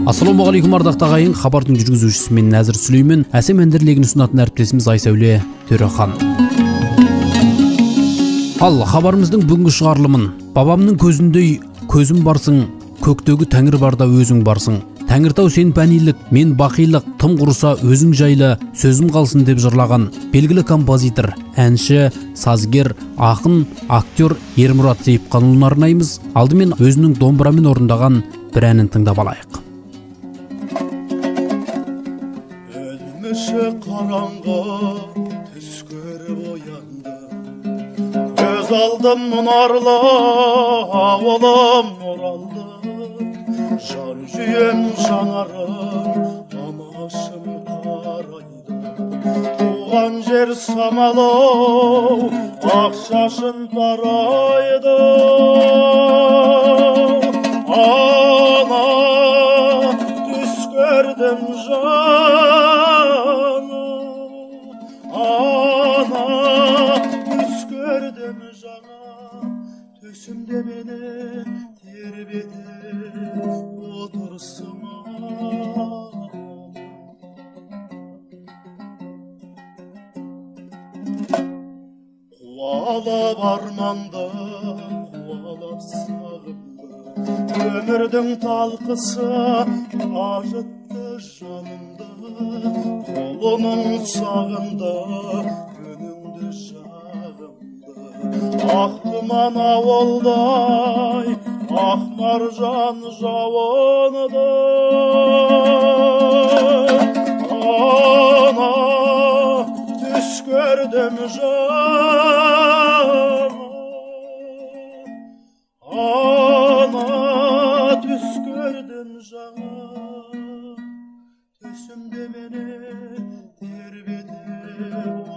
Ассалаумағалейкум ардақты ағайын, хабардың жүргізушісі мен Нәзір Сүлеймен, әсем әндер легін ұсынатын әріптесіміз Айсәуле Төрехан. Ал хабарымыздың бүгінгі шығарылымын бабамның көзіндей көзім барсың, көктегі тәңір барда өзің барсың. Тәңіртау сен пәнилік, мен бақилық, тым құрыса өзің жайлы сөзім қалсын деп жырлаған белгілі композитор, әнші, сазгер, ақын, актер Ермұрат Зейіпқанұлын арнаймыз. Алдымен өзінің домбырамен орындаған бір әнін тыңдап алайық. Қараңғы түс көріп оянды, көз алдым мұнарлы ауылым Оралды, жан жүйем жанарым анашым қарайды, туған жер самалы ақ шашын тарайды. Ана түс көрдім жан, ана түс көрдім жаңа, түсімде мені тербетіп отырсың. Қуалап арманды, қуалап сағымды, өмірдің талқысы ажытты жанымды, қолының сағынды, үніңді жағымды. Ақ тұман ауылдай, ақ маржан жауынды. Ана түс көрдім жаңа, ана түс көрдім жаңа, түсімде мені тербетіп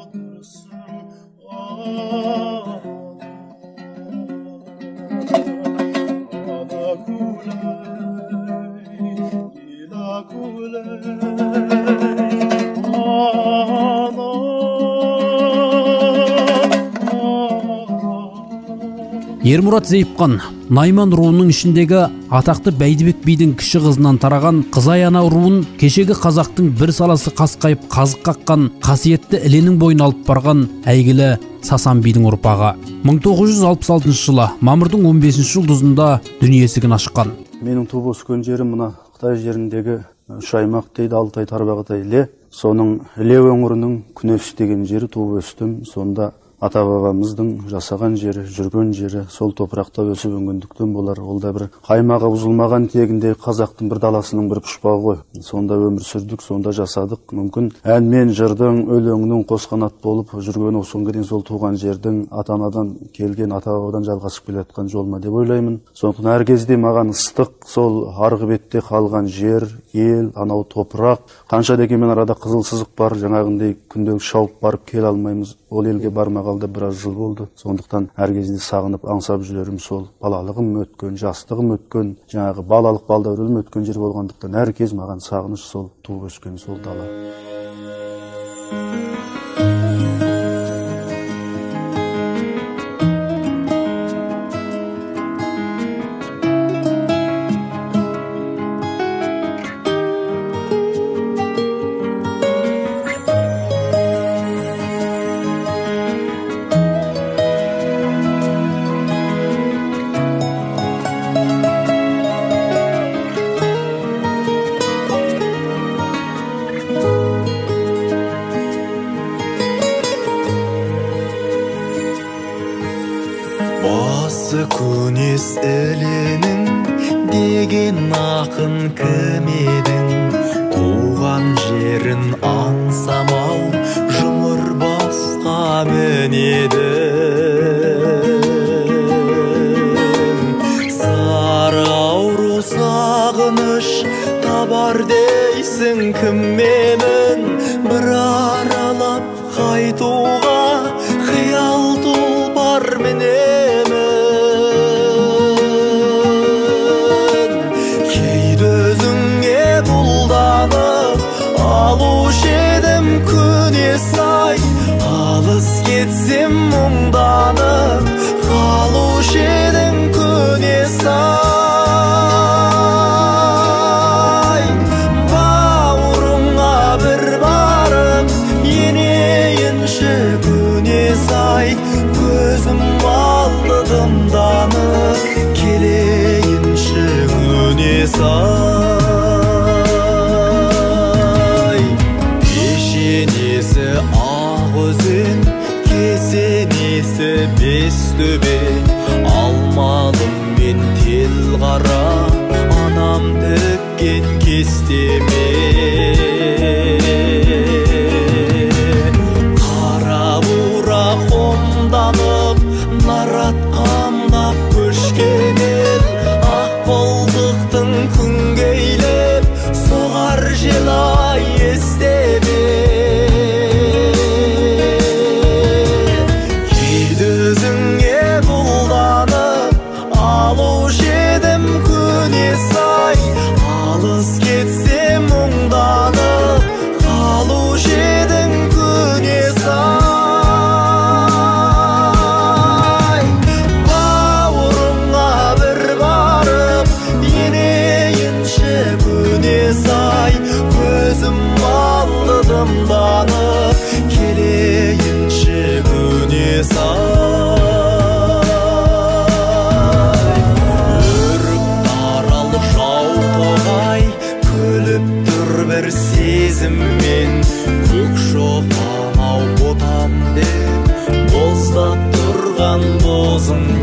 отырсың. Ана көлей, лила көлей, ана. Ермұрат Зейіпқан Найман руының ішіндегі атақты Бәйдібек бидің кіші қызынан тараған Қызай ана руын кешегі қазақтың бір саласы қасқайып қазық қаққан қасиетті Іленің бойын алып барған әйгілі Сасан бидің ұрпағы. 1966 жылы мамырдың 15 жұлдызында дүние есігін ашқан. Менің туып өскен жерім мына Қытай жеріндегі үш аймақ дейді, Алтай, Тарбағатай, Іле. Соның Іле өңірінің Күнес деген жері туып өстім. Сонда ата-бабамыздың жасаған жері, жүрген жері, сол топырақта өсіп өнгендіктен болар. Ол да бір қаймағы бұзылмаған тегінде қазақтың бір даласының бір пұшпағы ғой. Сонда өмір сүрдік, сонда жасадық. Мүмкін ән мен жырдың, өлеңнің қос қанат болып жүрген осы күнге дейін сол туған жердің ата-анадан келген, ата-бабадан жалғасып келе жатқан жол ма деп ойлаймын. Сондықтан әр кезде маған ыстық сол арғы бетте қалған жер, ел, анау топырақ. Қанша дегенмен арада қызыл сызық бар, жаңағындай күнделік шауып барып келе алмаймыз. Ол елге бармағалы да біраз жыл болды. Сондықтан әр кезде сағынып, аңсап жүрерім сол балалығым өткен, жастығым өткен, жаңағы балалық балдәуренім өткен жер болғандықтан әр кез маған сағыныш сол туып өскен сол дала. Басы Күнес Іленің деген ақын кім едің? Туған жерін аңсамау жұмыр басқа мінеді. Сары ауру сағыныш табар дейсің кім менің? Бір аралап қайтуға қиял тұлпар мінемін. Кейде өзіңе бұлданып алушы едім күне сай, алыс кетсем мұңданып қалушы едің күне сай. қара анам тіккен кестеме. Қара бура қомданып, нарат қамдап көшкен ел, ақ қолтықтың күнгейлеп соғар жел ай естеме. Кейде өзіңе бұлданып алушы едім көне сай, алыс кетсем мұңданып қалушы едің көне сай. Бауырыңа бір барып енейінші көне сай, көзім алды дымданып келейінші көне сай. Өрік тарал жау тоғай күліп тұр бір сезіммен, көк шоқан ау ботам деп боздап тұрған бозыңмен.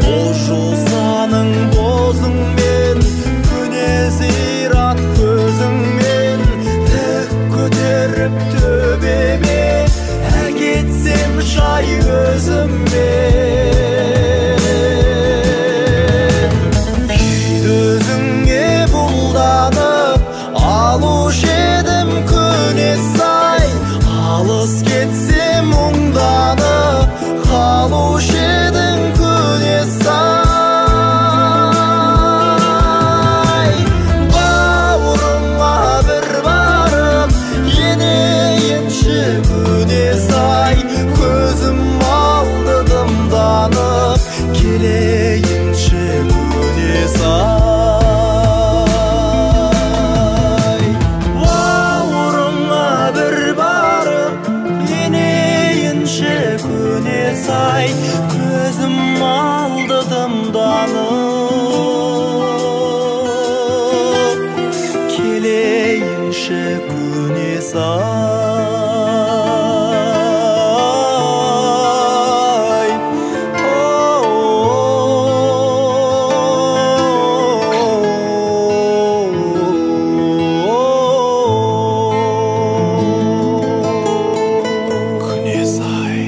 Боз жусаның бозыңмен, көне зират көзіңмен, тік көтеріп төбеме әкетсем жай өзіммен. Кейде өзіңе бұлданып алушы едім көне сай, алыс кетсем мұңданып қалушы едің көне сай. Бауырыңа бір барып енейінші көне сай, көзім алды дымданып келейінші көне сай. Бауырыңа бір барып енейінші көне сай, көзім алды дымданып келейінші көне сай. Көне сай.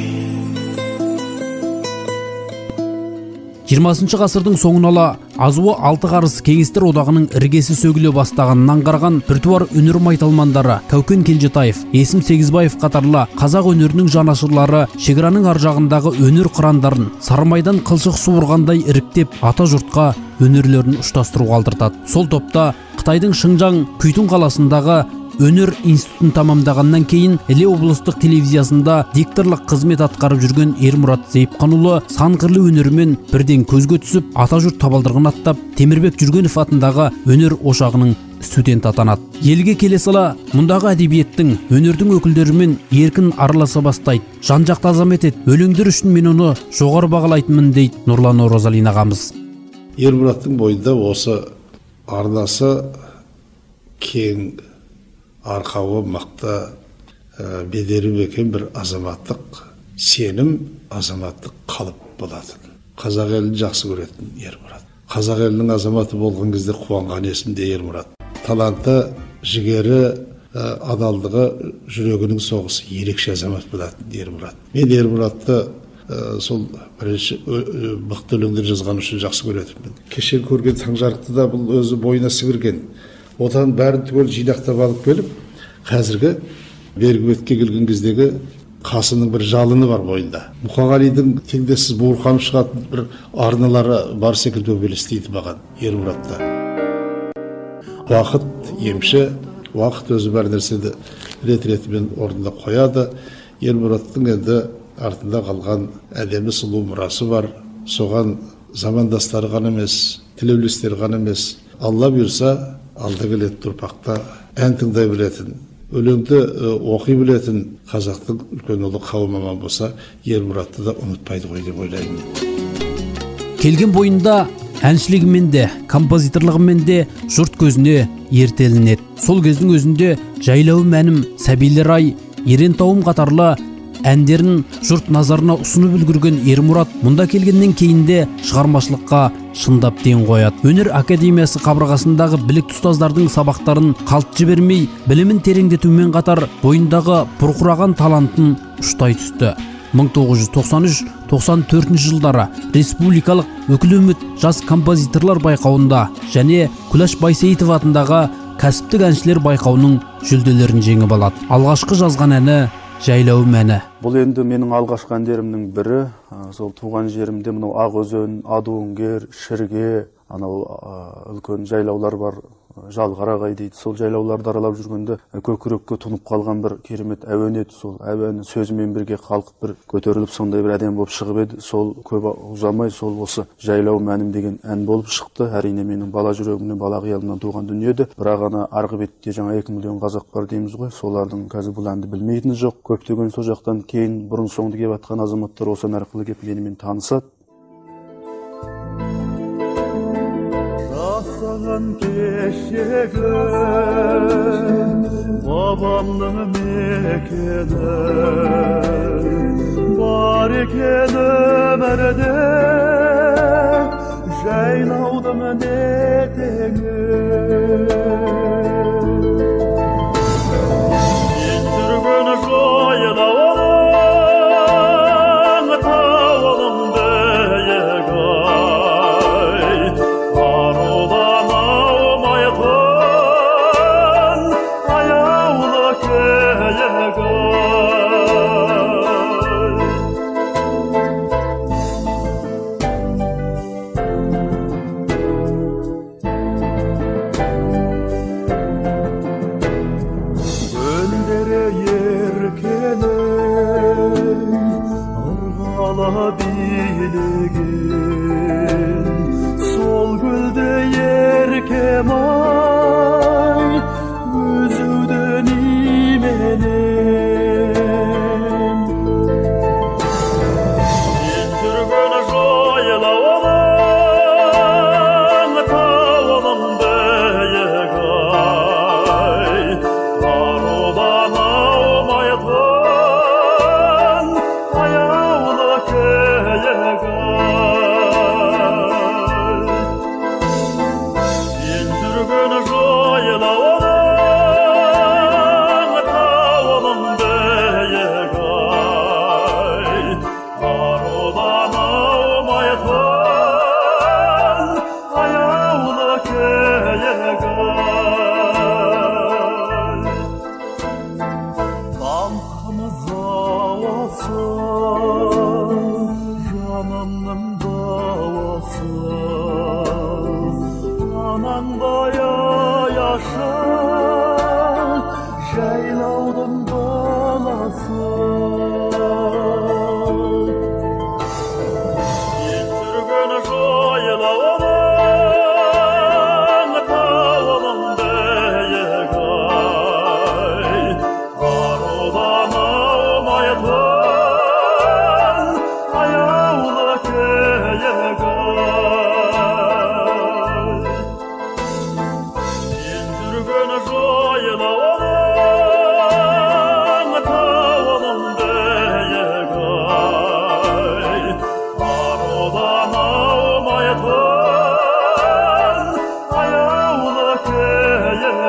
20 ғасырдың соңын ала азуы алты қарыс Кеңестер одағының іргесі сөгіле бастағанынан қараған біртуар өнер майталмандары Кәукен Кенжетаев, Есім Сегізбаев қатарлы қазақ өнерінің жанашырлары шекараның ар жағындағы өнер қырандарын сарымайдан қылшық суырғандай іріктеп ата жұртқа өнерлерін ұштастыруға алдыртады. Сол топта Қытайдың Шыңжаң Күйтін қаласындағы өнер институтын тамамдағаннан кейін Іле облыстық телевизиясында дикторлық қызмет атқарып жүрген Ермұрат Зейіпқанұлы сан қырлы өнерімен бірден көзге түсіп, ата жұрт табалдырығын аттап, Темірбек Жүргенов атындағы өнер ошағының студенті атанады. Елге келе сала мұндағы әдебиеттің, өнердің өкілдерімен еркін араласа бастайды. Жан-жақты азамат ет, өлеңдер үшін мен оны жоғары бағалайтынмын дейді Нұрлан Оразалин ағамыз. Ермұраттың бойында осы арнасы кең, арқауы мықты, бедері бекем бір азаматтық сенім, азаматтық қалып болатын. Қазақ елін жақсы көретін Ермұрат. Қазақ елінің азаматы болған кезде қуанған есімде Ермұрат. Таланты, жігері, адалдығы, жүрегінің соғысы ерекше азамат болатын Ермұрат. Мен Ермұратты сол бірінші мықты өлеңдер жазған үшін жақсы көретінмін. Кеше көрген Таңжарықты да бұл өзі бойына сіңірген. Отан бәрін түгел жинақтап алып келіп, қазіргі бергі бетке келген кездегі Қасымның бір жалыны бар бойында. Мұқағалидың теңдессіз буырқанып шығатын бір арналары бар секілді болып елестейді маған Ермұратта. Уақыт емші, уақыт өзі бар нәрсені рет-ретімен орнына қояды. Ермұраттың енді артында қалған әдемі сұлу мұрасы бар. Соған замандастары ғана емес, тілеулестері ғана емес, Алла бұйырса, алда келетін ұрпақта ән тыңдай білетін, өлеңді оқи білетін қазақтың үлкен ұлы қауым аман болса, Ермұратты да ұмытпайды ғой деп ойлаймын. Келген бойында әншілігімен де, композиторлығымен де жұрт көзіне ерте ілінеді. Сол кездің өзінде Жайлауым әнім, Сәбилер ай, Ерен тауым қатарлы әндерін жұрт назарына ұсынып үлгерген Ермұрат мұнда келгеннен кейін де шығармашылыққа шындап ден қояды. Өнер академиясы қабырғасындағы білікті ұстаздардың сабақтарын қалт жібермей, білімін тереңдетумен қатар бойындағы бұрқыраған талантын ұштай түсті. 1993-94 жылдары республикалық Үкілі үміт жас композиторлар байқауында және Күләш Байсейітова атындағы кәсіптік әншілер байқауының жүлделерін жеңіп алады. Алғашқы жазған әні «Жайлауым» әні. Бұл енді менің алғашқы әндерімнің бірі. Сол туған жерімде мынау Ақөзен, Адуынкер, Шірге, анау үлкен жайлаулар бар, Жалғарағай дейді. Сол жайлауларды аралап жүргенде көкірекке тұнып қалған бір керемет әуен еді. Сол әуен сөзімен бірге қалқып бір көтеріліп сондай бір әдем болып шығып еді. Сол көп ұзамай сол осы «Жайлауым әнім» деген ән болып шықты. Әрине менің бала жүрегімнен, бала қиялымнан туған дүние еді. Бірақ ана арғы бетте жаңа 2 миллион қазақ бар дейміз ғой, солардың қазір бұл әнді білмейтіні жоқ. Көптеген сол жақтан кейін бұрын соңды келіп жатқан азаматтар осы ән арқылы келіп менімен танысады. Жасаған кешегі бабамның мекені бар екен өмірде жайлаудың не теңі. Мен жүрген жайлауының тауының биік ай, арудан аумайтын аяулы киік ай. Гүлдері еркелей ырғала билеген, сол гүлді еркем ай үзуді неменем. Мен жүрген жайлауының тауының биік ай, арудан аумайтын аяулы киік ай. Мен жүрген жайлауының тауының биік ай, арудан аумайтын аяулы киік ай. Даңқымыз ауасы, жанымның дауасы, анаңдай аяшы, жайлаудың баласы. Мен жүрген жайлауының тауының биік ай, арудан аумайтын аяулы киік ай. Мен жүрген жайлауының тауының биік ай, арудан аумайтын аяулы киік ай.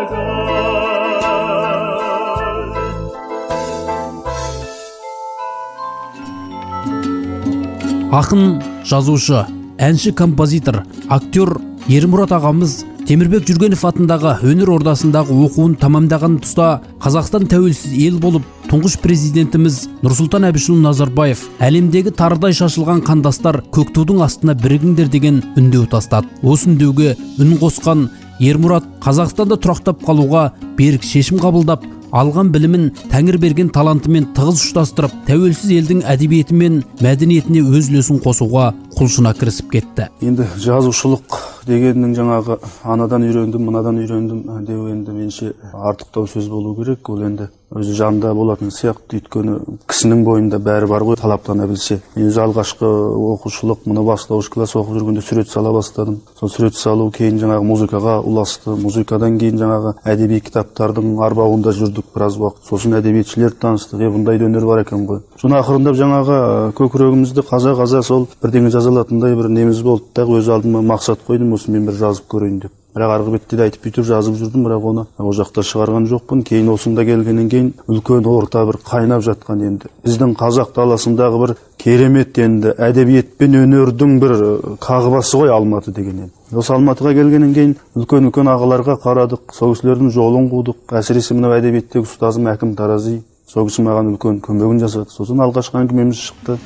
Ақын, жазушы, әнші, композитор, актер Ермұрат ағамыз Темірбек Жүргенов атындағы өнер ордасындағы оқуын тамамдаған тұста Қазақстан тәуелсіз ел болып, тұңғыш президентіміз Нұрсұлтан Әбішұлы Назарбаев әлемдегі тарыдай шашылған қандастар көк тудың астына бірігіңдер деген үндеу тастады. Осы үндеуге үн қосқан Ермұрат Қазақстанда тұрақтап қалуға берік шешім қабылдап, алған білімін тәңір берген талантымен тығыз ұштастырып, тәуелсіз елдің әдебиеті мен мәдениетіне өз үлесін қосуға құлшына кірісіп кетті. Енді жазушылық дегеннің жаңағы анадан үйрендім, мынадан үйрендім деу енді менше артықтау сөз болу керек. Ол енді өзі жанда болатын сияқты, өйткені кісінің бойында бәрі бар ғой, талаптана білсе. Мен өзі алғашқы оқушылық, мына бастауыш класс оқып жүргенде сурет сала бастадым. Сол сурет салу кейін жаңағы музыкаға ұласты. Музыкадан кейін жаңағы әдеби кітаптардың арбауында жүрдік біраз уақыт. Сосын әдебиетшілерді таныстық. Бұндай да өнер бар екен ғой. Соны ақырындап жаңағы көкірегімізді қаза-қаза сол бірдеңе жаза алатындай бір неміз болды да, өз алдыма мақсат қойдым, осы мен бір жазып көрейін деп. Бірақ арғы бетте де айтып бүйтіп жазып жүрдім, бірақ оны ол жақта шығарған жоқпын. Кейін осында келгеннен кейін үлкен орта бір қайнап жатқан енді біздің қазақ даласындағы бір керемет енді әдебиет пен өнердің бір қағбасы ғой Алматы деген енді. Осы Алматыға келгеннен кейін үлкен-үлкен ағаларға қарадық, сол кісілердің жолын қудық. Әсіресе мынау әдебиеттегі ұстазым Әкім Тарази, сол кісі маған үлкен көмегін жасады. Сосын алғашқы әңгімеміз шықты.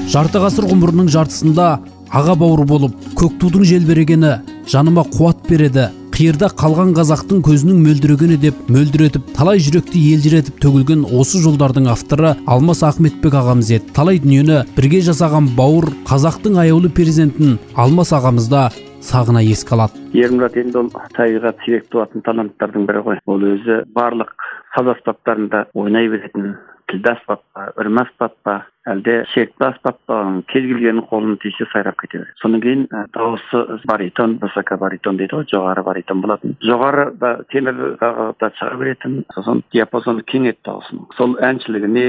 Жарты ғасыр ғұмырының жартысында аға бауыр болып, көк тудың желбірегені жаныма қуат береді, қиырда қалған қазақтың көзінің мөлдірегені деп мөлдіретіп, талай жүректі елжіретіп төгілген осы жолдардың авторы Алмас Ахметбек ағамыз еді. Талай дүниені бірге жасаған бауыр қазақтың аяулы перзентін Алмас ағамыз да сағына еске алады. Ермұрат енді ол табиғат сирек туатын таланттардың бірі ғой. Ол өзі барлық саз аспаптарында ойнай беретін, тілді аспап па, үрме аспап па, әлде шертпе аспап па, кез келгеннің қолын тисе сайрап кете береді. Содан кейін дауысы баритон, высоко баритон дейді ғой, жоғары баритон болатын. Жоғары да темір да шыға беретін, сосын диапазоны кең еді дауысының. Сол әншілігіне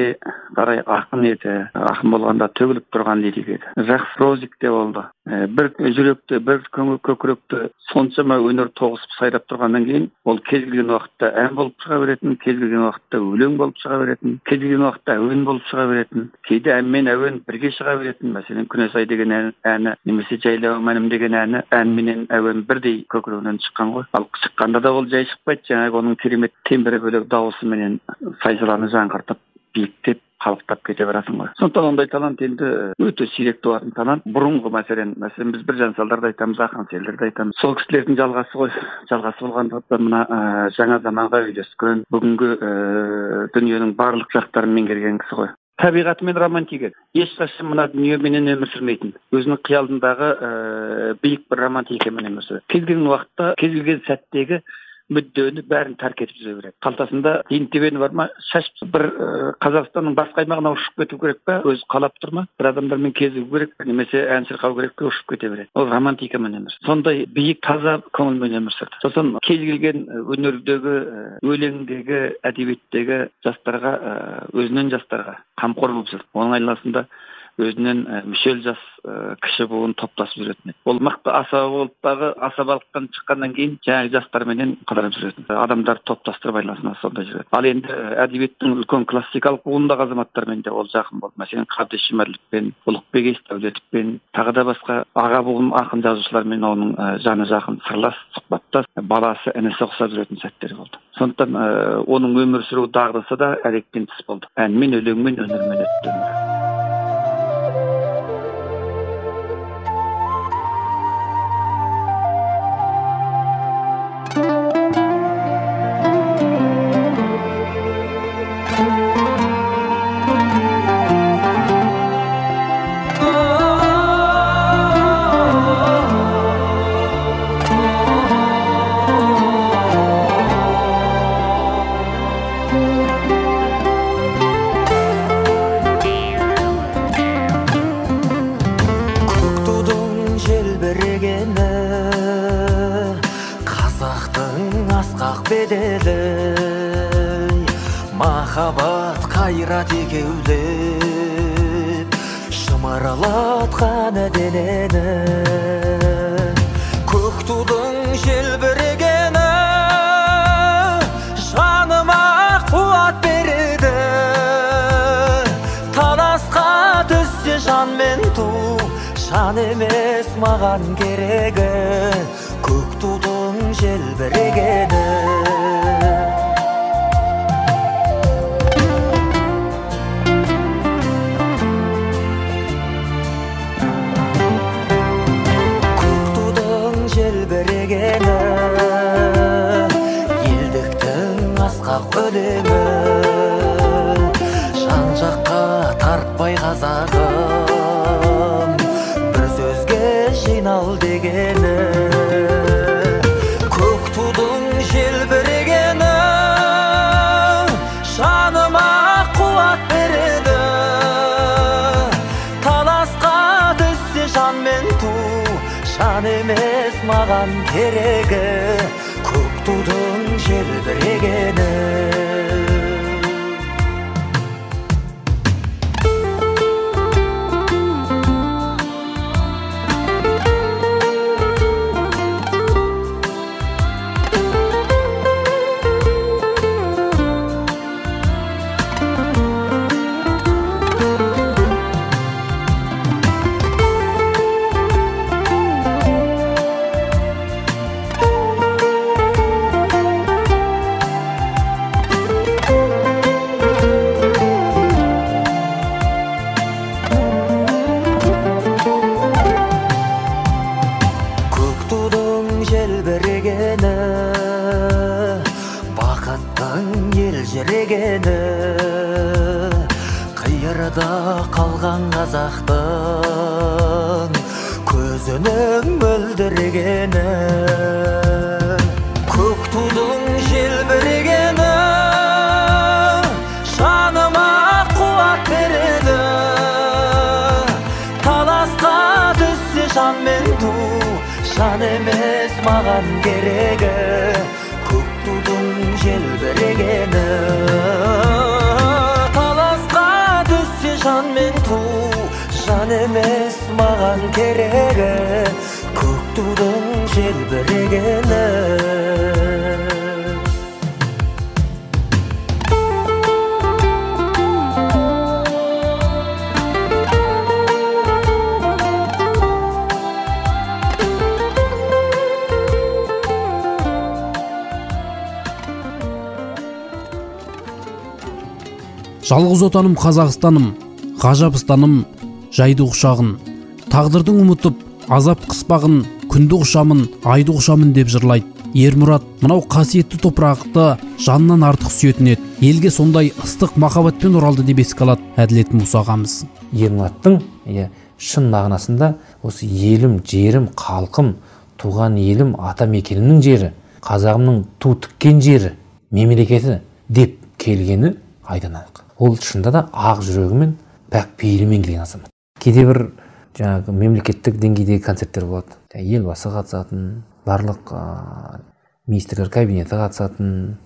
қарай ақын еді. Ақын болғанда төгіліп тұрған лирик еді. Жақсы прозик те болды. Бір жүректі, бір көкіректі соншама өнер тоғысып сайрап тұрғаннан кейін ол кез келген уақытта ән болып шыға беретін, кез келген уақытта өлең болып шыға беретін, кез келген уақытта әуен болып шыға беретін. Кейде ән мен әуен бірге шыға беретін. Мәселен, Күнесай деген әні немесе Жайлауым әнім деген әні, ән менен әуен бірдей көкірегінен шыққан ғой. Ал шыққанда да ол жай шықпайды, жаңағы оның керемет тембірі бөлек дауысыменен сай-саланы жаңғыртып, биіктеп, қалықтап кете барасың ғой. Сондықтан ондай талант енді өте сирек туатын талант. Бұрынғы мәселен біз Біржан салдарды айтамыз, Ақан серілерді айтамыз. Сол кісілердің жалғасы ғой. Жалғасы болғандықтан мына жаңа заманға үйлескен, бүгінгі дүниенің барлық жақтарын меңгерген кісі ғой. Табиғатымен романтик еді. Ешқашан мына дүниеменен өмір сүрмейтін. Өзінің қиялындағы биік бір романтикамен өмір сүреді. Кез келген уақытта, кез келген сәттегі мүддені бәрін тәрк етіп жүре береді. Қалтасында тиын-тебені бар ма, шашып бір Қазақстанның басқа аймағына ұшып кету керек пе, өзі қалап тұр ма, бір адамдармен кезігу керек пе, немесе ән шырқау керек пе, ұшып кете береді. Ол романтикамен өмір сүрді. Сондай биік, таза көңілмен өмір сүрді. Сосын кез келген өнердегі, өлеңдегі, әдебиеттегі жастарға, өзінен жастарға қамқор болып жүрді. Оның айналасында өзінен мүшел жас кіші буын топтасып жүретін. Ол мықты асаба болып дағы асабалықтан шыққаннан кейін жаңағы жастарменен қыдырып жүретін. Адамдар топтастырып айналасында сондай жүреді. Ал енді әдебиеттің үлкен классикалық буындағы азаматтармен де ол жақын болды. Мәселен, Қабдеш Жұмәділовпен, Ұлықбек Есдәулетовпен, тағы да басқа аға буын ақын жазушылармен оның жаны жақын, сырлас, сұхбаттас, баласы, інісі ұқсап жүретін сәттері болды. Сондықтан оның өмір сүру дағдысы да әдеттен тыс болды. Әнмен, өлеңмен, өнермен өтті өмірі. Махаббат қайрат екеулеп шымырлатқан денені, көк тудың желбірегені жаныма қуат береді. Таласқа түссе жан мен ту, жан емес маған керегі, көк тудың желбірегені. Елдіктің асқақ өлеңі, жан жаққа тартпай қазағым, бір бол дегені. Көк тудың желбірегені жаныма қуат береді. Таласқа түссе жан мен ту, жан емес маған керегі, көк тудың желбірегені. Бақыттың елжірегені, қиырда қалған қазақтың көзінің мөлдірегені. Көк тудың желбірегені жаныма қуат береді. Таласқа түссе жан мен ту, жан емес маған керегі, көк тудың желбірегені. Таласқа түссе жан мен ту, жан емес маған керегі, көк тудың желбірегені. Жалғыз отаным Қазақстаным, ғажапстаным, жайды құшағын. Тағдырдың ұмытып, азап қыспағын, күнді құшамын, айды құшамын деп жырлайды. Ермұрат мынау қасиетті топырақты жанынан артық сүйетін еді. Елге сондай ыстық махаббатпен оралды деп еске алады Әділет Мұса ағамыз. Ермұраттың шын мағынасында осы елім, жерім, халқым, туған елім, ата мекенімнің жері, қазағымның ту тіккен жері, мемлекеті деп келгені айдан анық. Ол шында да ақ жүрегімен, пәк пейілімен келген азамат. Кейде бір жаңағы мемлекеттік деңгейдегі концерттер болады. Елбасы қатысатын, барлық министрлер кабинеті қатысатын,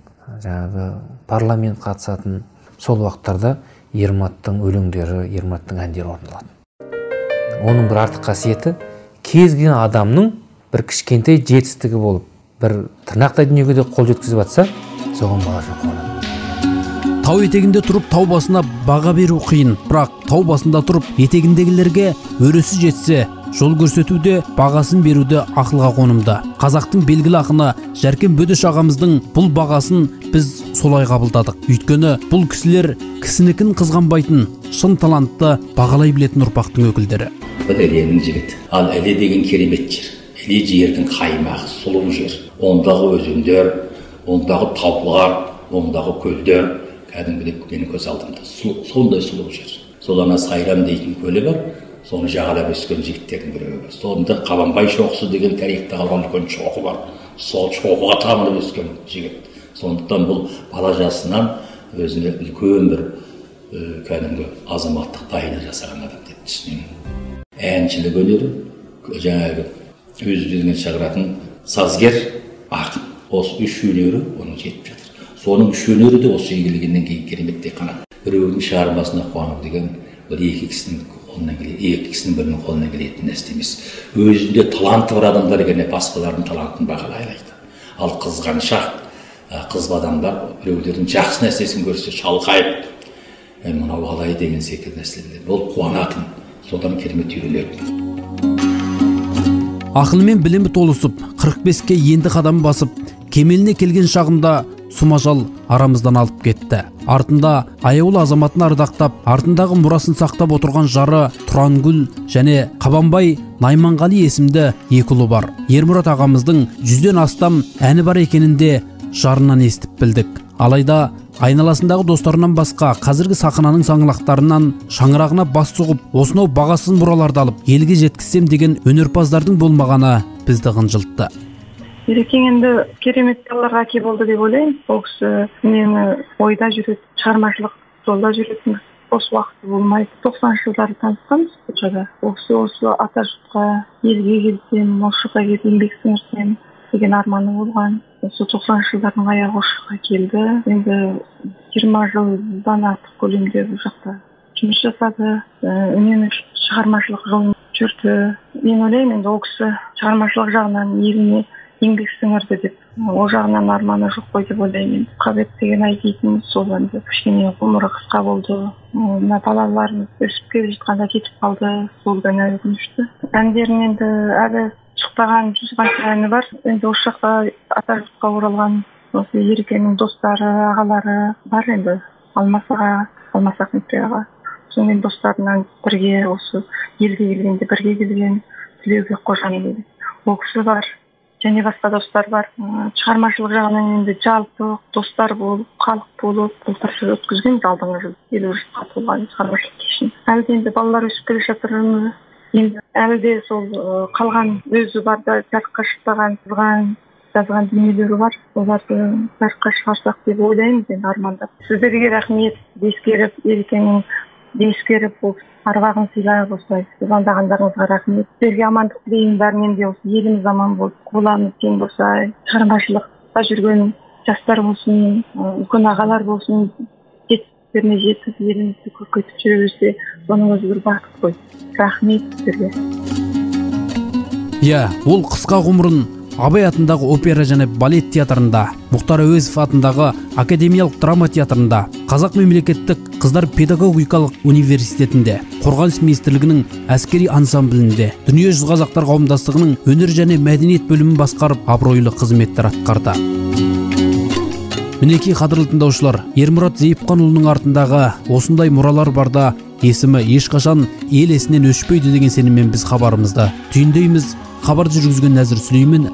жаңағы парламент қатысатын. Сол уақыттарда Ермұраттың өлеңдері, Ермұраттың әндері орындалады. Оның бір артық қасиеті, кез келген адамның бір кішкентай жетістігі болып, бір тырнақтай дүниеге де қол жеткізіп атса, соған балаша қуанады. Тау етегінде тұрып тау басына баға беру қиын, бірақ тау басында тұрып етегіндегілерге өресі жетсе, жол көрсетуде, бағасын беруде ақылға қонымды. Қазақтың белгілі ақыны Жәркен Бөдеш ағамыздың бұл бағасын біз солай қабылдадық. Өйткені бұл кісілер кісінікін қызғанбайтын, шын талантты бағалай білетін ұрпақтың өкілдері. Бұл Іленің жігіті. Ал Іле деген керемет жер. Іле жердің қаймағы, сұлу жер. Ондағы өзендер, ондағы таулар, ондағы көлдер кәдімгідей менің көз алдымда. Сондай сұлу жер. Сол ана Сайрам дейтін көлі бар, соны жағалап өскен жігіттердің біреуі. Сонда Қабанбай шоқысы деген тарихта қалған үлкен шоқы бар. Сол шоқыға тамырып өскен жігіт. Сондықтан бұл бала жасынан өзіне үлкен бір кәдімгі азаматтық дайындық жасаған адам деп түсінемін. Әншілік өнері, жаңағы өз-өзінен шығаратын сазгер, ақын. Осы үш өнері оның жетіп жатыр. Соның үш өнері де осы жерге келгеннен кейін кереметтей қанат. Біреудің шығармасына қуану деген бұл екі кісінің қолынан келеді, екі кісінің бірінің қолынан келетін нәрсе емес. Өзінде таланты бар адамдар келе басқалардың талантын бағалай алады. Ал қызғаншақ, қызба адамдар біреулердің жақсы нәрсесін көрсе шалқайып, мынау қалай деген секілді нәрселер. Ол қуанатын, содан керемет үйренетін. Ақылы мен білімі толысып, 45-ке енді қадам басып, кемеліне келген шағында сұмажал арамыздан алып кетті. Артында аяулы азаматын ардақтап, артындағы мұрасын сақтап отырған жары Тұрангүл және Қабанбай Найманғали есімді екі ұлы бар. Ермұрат ағамыздың 100-ден астам әні бар екенін де жарынан естіп білдік. Алайда Айналасындағы достарынан басқа қазіргі сахнаның саңлақтарынан шаңырағына бас сұғып, осынау бағасыз мұраларды алып елге жеткізсем деген өнерпаздардың болмағаны бізді қынжылтты. Ерекең енді керемет балаларға әке болды деп ойлаймын. Ол кісі үнемі ойда жүреді, шығармашылық жолда жүретін, бос уақыты болмайды. 90-шы жылдары танысқанбыз Кучада. Ол кісі осы атажұртқа, елге келсем, осы жаққа келіп еңбек сіңірсем деген арманы болған. Осы 90-шы жылдардың аяғы осы жаққа келді. Енді 20 жылдан артық көлемде бұл жақта жұмыс жасады, үнемі шығармашылық жолын жүрді. Мен ойлаймын, енді ол кісі шығармашылық жағынан еліне еңбек сіңірді деп, ол жағынан арманы жоқ қой деп ойлаймын. Қабет деген ай дейтініміз сол енді кішкене ғұмыры қысқа болды. Мына балаларымыз өсіп келе жатқанда кетіп қалды, сол ғана өкінішті. Әндерін енді әлі шықпаған жүз қанша әні бар. Енді осы жақта атажұртқа оралған осы Ерекеңнің достары, ағалары бар енді. Алмас аға, Алмас Ахметбек аға. Сонымен достарынан бірге осы елге келгенде бірге келген Тілеубек Қожан деген ол кісі бар. Және басқа достар бар. Шығармашылық жағынан енді жалпы достар болып, халық болып былтыр жыл өткізген, алдыңғы жыл 50 жасқа толған шығармашылық кешін. Әлі де енді балалар өсіп келе жатыр. Енді әлі де сол қалған өзі бар да жарыққа шықпаған, жазған дүниелері бар. Оларды жарыққа шығарсақ деп ойлаймыз енді, армандап. Сіздерге рахмет, ескеріп, Ерекеңнің ескеріп, ол арвағын сыйлап осылай звондағандарыңызға рахмет. Сіздерге амандық тілеймін, бәрінен де осы еліміз аман болып, қоламыз тең болса, шығармашылықта жүрген жастар болсын, үлкен ағалар болсын, жетістіктеріне жетіп, елімізді көркейтіп жүре берсе, соның өзі бір бақыт қой. Рахмет сіздерге. Иә, ол қысқа ғұмырын Абай атындағы опера және балет театрында, Мұхтар Әуезов атындағы академиялық драма театрында, Қазақ мемлекеттік қыздар педагогикалық университетінде, Қорғаныс министрлігінің әскери ансамблінде, Дүниежүзі қазақтар қауымдастығының өнер және мәдениет бөлімін басқарып, абыройлы қызметтер атқарды. Мінекей, қадірлі тыңдаушылар, Ермұрат Зейіпқанұлының артындағы осындай мұралар барда есімі ешқашан ел есінен өшпейді деген сеніммен біз хабарымызды түйіндейміз. Хабарды жүргізген Нәзір Сүлеймен.